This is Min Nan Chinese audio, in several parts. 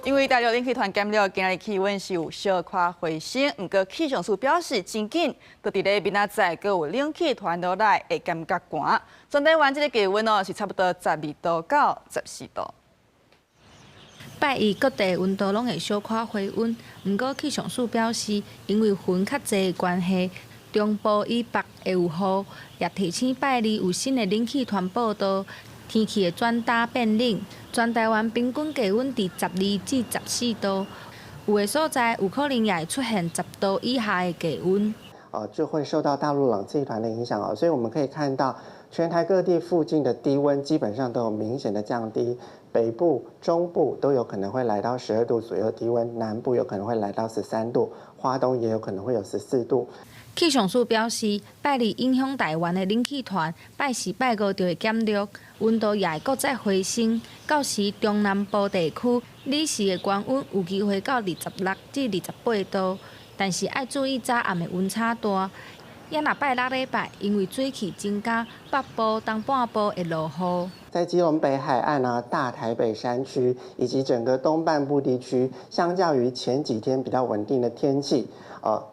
因為大陸冷氣團減弱，今仔日氣溫是有小可回升。毋過氣象署表示，真緊，就佇咧明仔載，閣有冷氣團落來，會感覺寒。全台灣這个低溫哦，是差不多12度到14度。拜一各地溫度攏會小可回溫，毋過氣象署表示，因為雲較濟的關係，中部以北會有雨，也提醒拜二有新的冷氣團報到，天氣會轉焦變冷。全台灣平均低溫佇12至14度，有的所在有可能也會出現10度以下的低溫。就會受到大陸冷氣團的影響哦，所以我們可以看到全台各地附近的低溫基本上都有明顯的降低，北部、中部都有可能會來到12度左右低溫，南部有可能會來到13度，花東也有可能會有14度。氣象署表示，拜二影響台灣的冷氣團，拜四、拜五就會減弱，溫度也會閣再回升。到時中南部地區，日時的高溫有機會到26至28度，但是愛注意早暗的溫差大。也若拜六禮拜，因為水汽增加，北部、東半部會落雨。在基隆北海岸啊、大台北山區以及整個東半部地區，相較於前幾天比較穩定的天氣，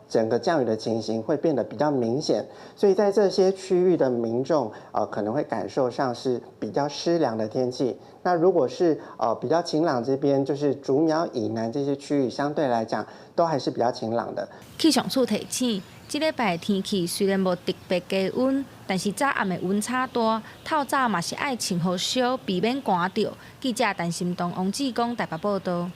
整個降雨的情形會變得比較明顯，所以在這些區域的民眾，可能會感受上是比較濕涼的天氣。那如果是比較晴朗，這邊就是竹苗以南這些區域，相對來講都還是比較晴朗的。氣象署提醒，這禮拜天氣雖然無特別低溫，但是早暗的溫差大，透早嘛是愛穿予少，避免寒著。記者陳心東、王志剛台北報道。